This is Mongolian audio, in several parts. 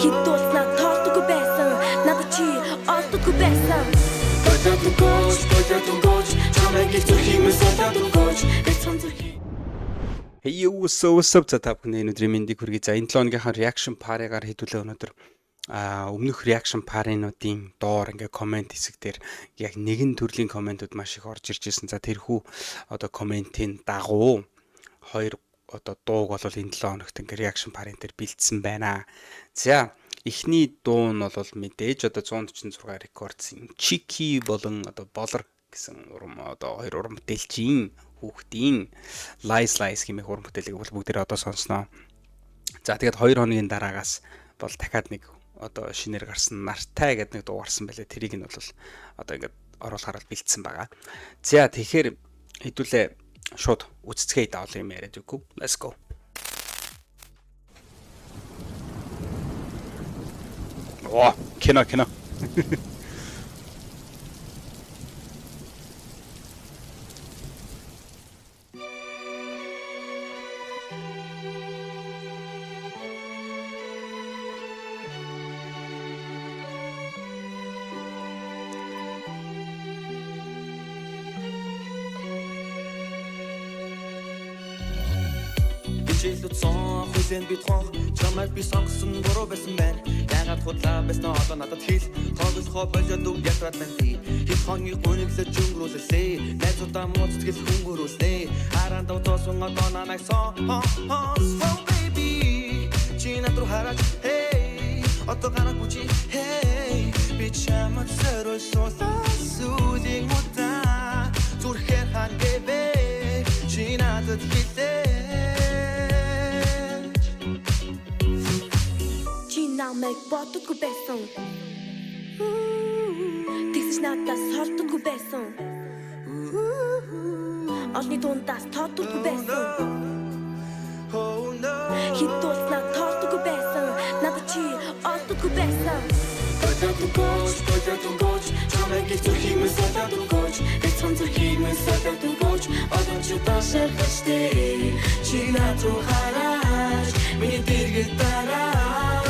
Хэд дуулснаа тоолдоггүй байсан. Надад чи олддоггүй байсан. Болоод өгөөч, болоод өгөөч. Чамайг их зүрхийг минь солиод өгөөч. Бяцхан зүрхийг Hey yo, what's up, what's up? За, та бүхний өнөөдрийн мэндийг хүргэе. За, энэ 7 хоногийнхаа reaction party-гаар хэдүүлээ өнөөдөр өмнөх reaction party-нуудын доор ингээ comment хэсэг дээр яг нэгэн төрлийн комментууд маш их орж ирж ирсэн. За, тэрхүү одоо комментийн дагуу хоёр одоо дууг бол энэ 7 хоногт ингээ reaction party дээр бэлдсэн байна. За, эхний дуу нь бол мэдээж одоо 146 Records-ын Cheeky болон одоо Болор гэсэн урам одоо хоёр уран бүтээлчийн хүүхдийн Lies Lies хэмээх уран бүтээлийг бол бүгдээрээ одоо сонсноо. За, тэгээд 2 хоногийн дараагаас бол дахиад нэг одоо шинээр гарсан Нартай гэдэг нэг дуу гарсан байлаа. Тэрийг нь бол одоо ингээд оруулахаар бол бэлдсэн байгаа. За, тэгэхээр хэдүүлээ шууд үцэцгээе, даавал юм яриад үгүй. Let's go. Оо, кино кино. Хичээл утсан хүлэн би тонх. Чамайг би сонгосон буруу байсан байна. Яагаад худлаа байсан, одоо надад хэл. Тоглохоо болоод үг ятраад байна би. Хэд хоногийн гуниглаж өнгөрүүллээ. Найзуудаа муу сэтгэл хөнгөрүүлнэ. Харан дуусан одоо намайг сон. Oh baby, чи над руу хараач, hey. Одоо гараагүй чи, hey. Би чамд зориулсан сүүлийн удаа зүрхээр хангэвэ. Чи надад хэлээ. Чи намайг боддоггүй байсан. Тэгсэн ч надаас холддоггүй байсан. Олны дундаас тооддоггүй байсан. Oh no. Хэд дуулснаа тоолдоггүй байсан. Надад чи олддоггүй байсан. Болоод өгөөч, болоод өгөөч. Чамайг их зүрхийг минь солиод өгөөч. Бяцхан зүрхийг минь солиод өгөөч. Одоо чи ташаах штэ. Чи над руу хараач. Миний дэргэд дараач.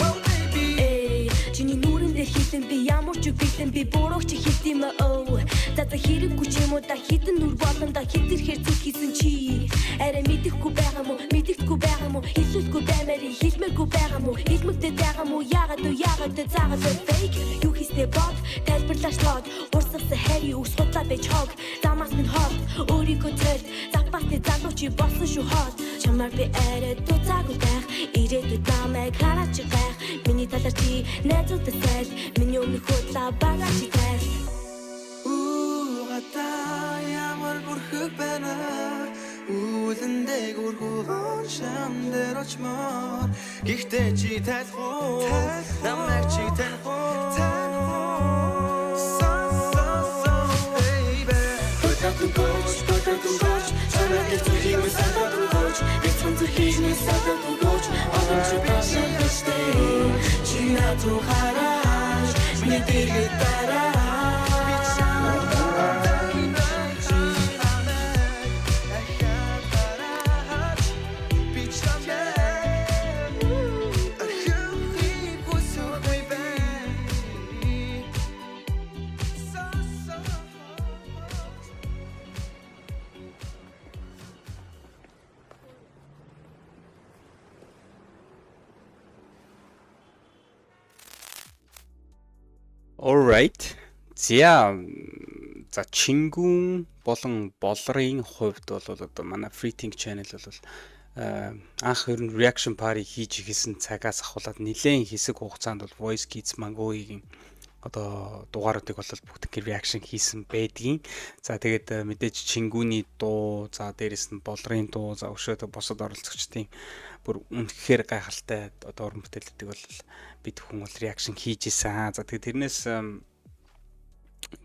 Oh baby. Эй, чиний нүрэн дээр хийсэн би ямар ч үг бэлэн, би бурууг чи хэлт юм оо. За за, хэрэггүй ч юм уу да, хитэн нүр болон да хит ирэхээр зүг хийсэн чи. Арай мэдэхгүй байгаа мó, мэдэхгүй байгаа мó, хэлүүлэхгүй баймаар хэлмээргүй байгаа мó, хэлмэгдээд байгаа мó, яагаад вэ, яагаад вэ, заагаад вэ, fake юу хийснээ бод, тайлбарлаач тоод, урсгалсан хайрын үс худлаа байж хог, замаас минь хол, өөрийгөө тойл, запасны залуу чи болсон шүү хоол. Чамаар би арай дуцаагүй байх, ирээдүйд намайг хараач гайх, миний талаар чи найзуудад сайл, миний өмнөх худлаа багаа чи тайл. Угата ямар бүрхэг байна. Үлэндээ гүрхүүн шам дээр очмоор. Гэхдээ чи тайлах уу? Намайг чи таних уу? So so so baby. Болоод өгөөч, болоод өгөөч. Чамайг их зүрхийг минь солиод өгөөч. Бяцхан зүрхийг минь солиод өгөөч. Одоо чи башаах штэ. Чи над руу хараач. Миний дэргэд дараач. Би чамайг дахиад хараач. Би чамайг орхихыг хүсэхгүй байна. So so. Alright. За за, Чингүн болон Болрын хувьд бол одоо манай Free Think Channel бол анх ер нь reaction party хийж эхэлсэн цагаас ахуулаад нэлээд хэсэг хугацаанд бол Voice Kids Mango-гийн одоо дугааруудыг бол бүгд ингэ reaction хийсэн байдгийн. За, тэгээд мэдээж Чингүүний дуу, за дээрэс нь Болрын дуу, за өшөөд бусад оролцогчдын бүр үнэхээр гайхалтай одоо уран бүтээлүүдийг бол бид хүн бол reaction хийж исэн. За, тэгээд тэрнээс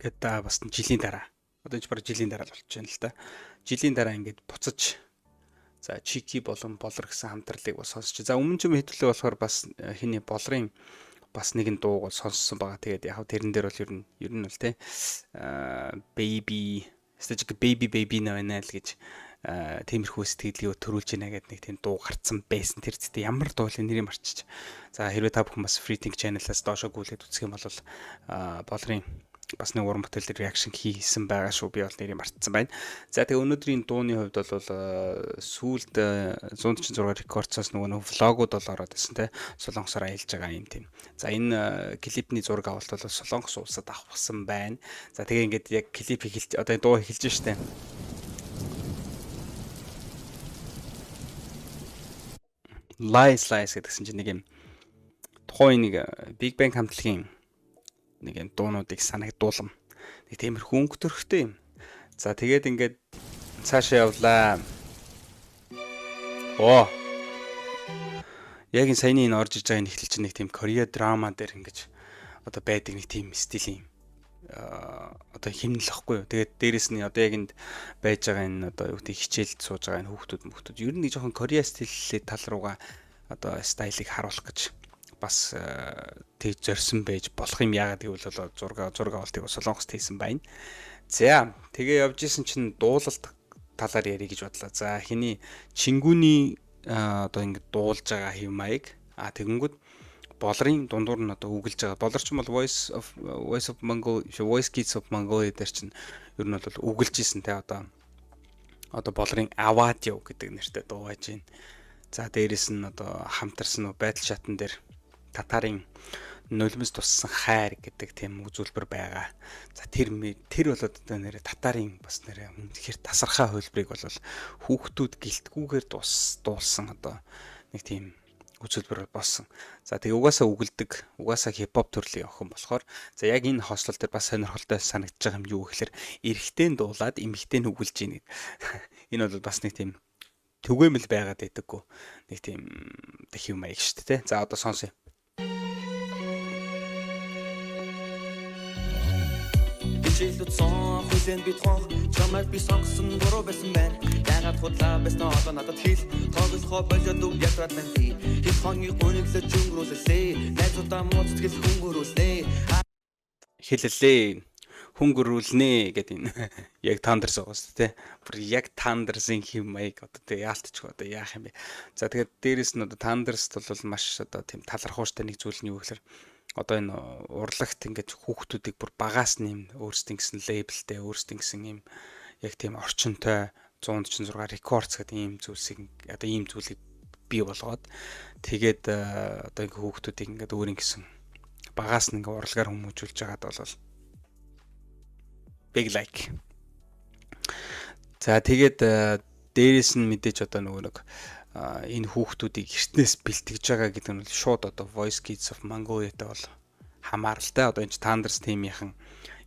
ингээд бас жилийн дараа, одоо энэ баг жилийн дараа л болчих юм л та. Жилийн дараа ингээд буцаж за Чики болон Болор гэсэн хамтралыг бас сонсч. За, өмнө ч юм хэдүүлээ болохоор бас хиний Болрын бас нэгэн дууг бол сонссон байгаа. Тэгээд яг тэрэн дээр бол ер нь бол те baby стажик baby baby нэ байна л гэж Тиймэрхүү сэтгэлийг төрүүлж байна гэдэг нэг тийм дуу гарцсан байсан. Тэр зүйтэй ямар дуулын нэрийг марчиж. За, хэрвээ та бүхэн бас Free Think channel-аас доошоо гүйлээд үзэх юм бол Болрын бас нэг уран бүтээл reaction хийсэн байгаа шүү. Би бол нэрийг мартсан байна. За, тэгээ өнөөдрийн дууны хувьд бол сүүлд 146 Records-оос нөгөө нэг vlog ууд бол ороод ирсэн те. Солонгосоор аялж байгаа юм тийм. За, энэ клипний зураг авалт бол Солонгос улсад авахсан байна. За, тэгээ ингээд яг клип эхэлж, одоо дуу эхэлж штэ. Lies Lies гэдгсэн чинь нэг юм тухайн нэг Big Bang хамтлагийн нэг юм дуунуудыг санагдуулам. Нэг тиймэрхүү өнгө төрхтэй юм. За, тэгээд ингээд цаашаа явлаа. Оо. Яг энэ саяны энэ орж иж байгаа энэ эхлэл чинь нэг тийм Корея драма дээр ингэж одоо байдаг нэг тийм стилийн одоо химнэл ахгүй юу. Тэгээд дээрэс нь одоо яг энд байж байгаа энэ одоо юу гэдэг хичээлд сууж байгаа энэ хүүхдүүд мөхтүүд ер нь нэг жоохон Корея стилийн тал руугаа одоо style ыг харуулах гэж бас тэг зорьсон байж болох юм. Яагаад гэвэл бол зураг авалтыг Солонгост хийсэн байна. За, тэгээ явж исэн чинь дуулалт талаар ярих гэж бодлоо. За, хиний Чингүүний одоо ингэ дуулж байгаа хэв маяг, а тэгэнгүүт Болрын дундуур нь одоо үгэлж байгаа. Болор ч юм бол Voice of Mongol, Voice Kids of Mongolia дээр чинь ер нь бол үгэлж исэн те. Одоо Болрын Аваад яв гэдэг нэртэй дуу байж байна. За, дээрэс нь одоо хамтарсан уу байдал шатан дээр татарын нулимс туссан хайр гэдэг тийм үзүүлбэр байгаа. За, тэр тэр бол одоо нэрэ татарын бас нэрэ үнэхээр тасархай хувилбарыг бол хүүхдүүд гэлтгүүгээр дуулсан одоо нэг тийм үзүүлбэр болсон. За, тэгээ угаасаа үгэлдэг, угаасаа хипхоп төрлийн охин болохоор, за, яг энэ хослол дээр бас сонирхолтой санагдаж байгаа юм юу гэхээр эрэгтэй нь дуулаад эмэгтэй нь үгэлж ийн. Энэ бол бас нэг тийм түгээмэл байгаад байдаггүй. Нэг тийм хэв маяг шүү дээ. За, одоо сонсъё. Хичээлүүд хүлээн би тонх. Чамайг би сонгосон буруу байсан байна. Яагаад худлаа байсан, одоо надад хэл. Тоглохоо болоод үг ятраад байна би. Хэд хоногийн гуниглаж өнгөрүүллээ. Найзуудаа муу сэтгэл хөнгөрүүлнэ. Хэлэлээ, хөнгөрүүлнэ гэдэг энэ яг Thunders байгаа шүү дээ. Бүр яг Thunders-ын хэв маяг одоо тэг яалтчих, одоо яах юм бэ. За, тэгээд дээрэс нь одоо Thunders бол маш одоо тийм талархууштай нэг зүйл нь юу гэхээр одоо энэ урлагт ингээд хүүхдүүдийг бүр багаас нь юм өөрсдийн гэсэн label тэй, өөрсдийн гэсэн юм яг тийм орчинтой 146 Records гэдэг ийм зүйлсийг, одоо ийм зүйлийг бий болгоод, тэгээд одоо ингээ хүүхдүүдийг ингээд өөрийн гэсэн багаас нь ингээ урлагаар хүмүүжүүлж байгаад бол big like. За, тэгээд дээрэс нь мэдээж одоо нөгөө нэг энэ хүүхдүүдийг эртнээс бэлтгэж байгаа гэдэг нь бол шууд одоо Voice Kids of Mongolia-тай бол хамааралтай. Одоо энэ Thunders team-ийнхэн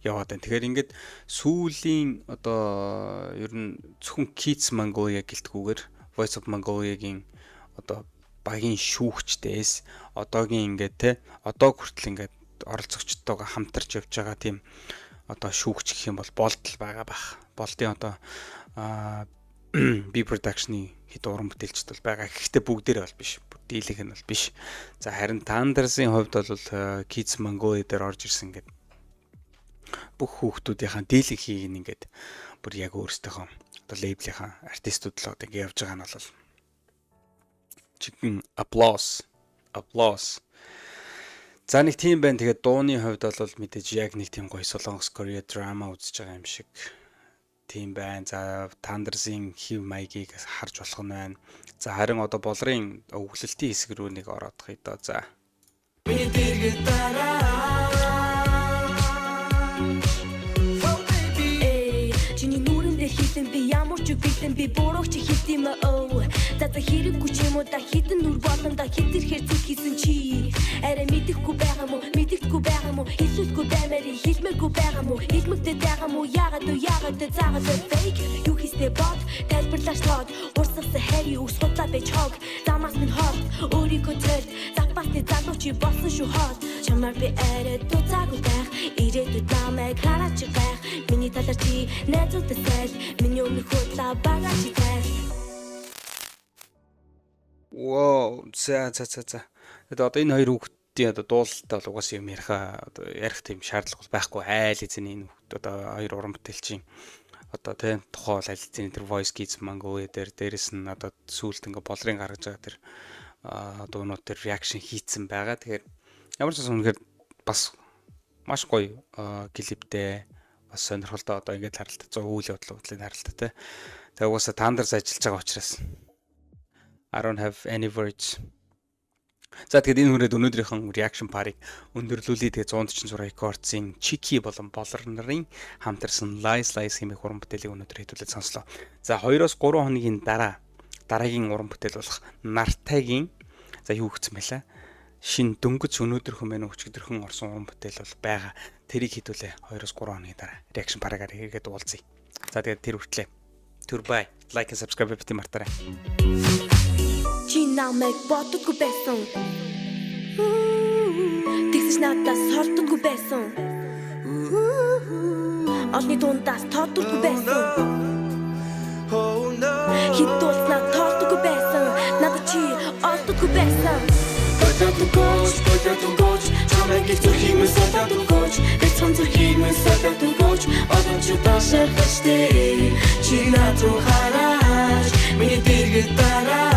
яваад байна. Тэгэхээр ингээд сүүлийн одоо ер нь зөвхөн Kids Mongolia гэлтгүүгээр Voice of Mongolia-гийн одоо багийн шүүгчдээс одоогийн ингээд те одоо хүртэл ингээд оролцогчдтойгоо хамтарч явж байгаа тийм одоо шүүгч гэх юм бол Болдол байгаа бах. Болдын одоо B production-ы хэд уран бүтээлчд бол байгаа. Гэхдээ бүгдээрээ бол биш. Бүр дийлэх нь бол биш. За, харин Thunders-ын хувьд бол Kids Mongolia дээр орж ирсэн ингээд бүх хүүхдүүдийнхаа дийлэх хийг ингээд бүр яг өөрсдийнхөө одоо label ийнхаа артистууд л одоо ингээд явж байгаа нь бол жинхэнэ applause, applause. За, нэг тийм байна. Тэгээд дууны хувьд бол мэдээж яг нэг тийм гоё Солонгос Korea драма үзэж байгаа юм шиг тийм байна. За, Thunders-ын хэв маягийг харж болох нь байна. За, харин одоо Болрын өглөлтийн хэсэг рүү нэг ороодох юм доо. За. Миний дэргэд дараа. Oh baby. Эй, чиний нүрэн дээр хилэн би ямар ч үг бэлэн, би бурууг чи хэлт юм оо. За, хэрэггүй ч юм уу да, хитэн нүр болон да хит ирэхээр зүг хийсэн чи арай мэдэхгүй байгаа мó, мэдэгдэхгүй байгаа мó, хэлүүлэхгүй баймаар хэлмээргүй байгаа мó, хэлмэгдээд байгаа мó, яагаад вэ, яагаад вэ, заагаад вэ, fake юу хийстэй бод тайлбарлаач тод урсгасан хайрын үс худлаа байж хог замаас минь хол өөрийгөө цолд запасны залуу чи болсон шүү хоол. Чамаар би арай дуцаагүй байх, ирээдүйд намайг хараач гайх, миний талаар чи найзуудад зайл, миний өмнөх худлаа бага чи тайл. Wow, за. Тэгээд одоо энэ хоёр хүүхдийн одоо дуулалтаа бол угаасаа юм яриха одоо ярих тийм шаардлага бол байхгүй. Айл эзэн энэ хүүхд одоо хоёр уран бүтээлчийн Одоо тийм тухай бол аль хэзээ тэр Voice Kids Mango дээр, дээрэс нь одоо сүүлд ингээ Болрын гаргаж байгаа тэр дуунууд тэр reaction хийцэн байгаа. Тэгэхээр ямар ч байсан үнэхээр бас маш гоё клиптэй, бас сонирхолтой. Одоо ингээд харалт 100 үйл явдлын харалт те. Тэгээ угаасаа Thunders ажиллаж байгаа учраас I don't have any words. За, тэгэхээр энэ хүрээд өнөөдрийнхэн reaction party-г өндөрлүүлье. Тэгээ 146 Records-ын Cheeky болон Болор нарын хамтарсан Lies Lies хэмээх уран бүтээлийг өнөөдөр хэдүүлээд сонслоо. За, 2-оос 3 хоногийн дараа дараагийн уран бүтээл болох Нартайгийн, за, юу гэсэн бэлээ? Шин дөнгөж өнөөдөр хэмээн өчигдөрхөн орсон уран бүтээл бол байгаа. Тэрийг хэдүүлээ 2-оос 3 хоногийн дараа reaction party-гаар хэрэгэд уулзъя. За, тэгээд тэр хүртлээ. Түр bye. Like and subscribe бити мартаарай. Чи намайг боддоггүй байсан. Тэгсэж надаас холддоггүй байсан. Олны дундаас тооддоггүй байсан. Oh no. Хэд дуулснаа тоолдоггүй байсан. Надад чи олддоггүй байсан. Болоод өгөөч, болоод өгөөч. Чамайг их зүрхийг минь солиод өгөөч. Бяцхан зүрхийг минь солиод өгөөч. Одоо чи ташаах штэ. Чи над руу хараач. Миний дэргэд дараач.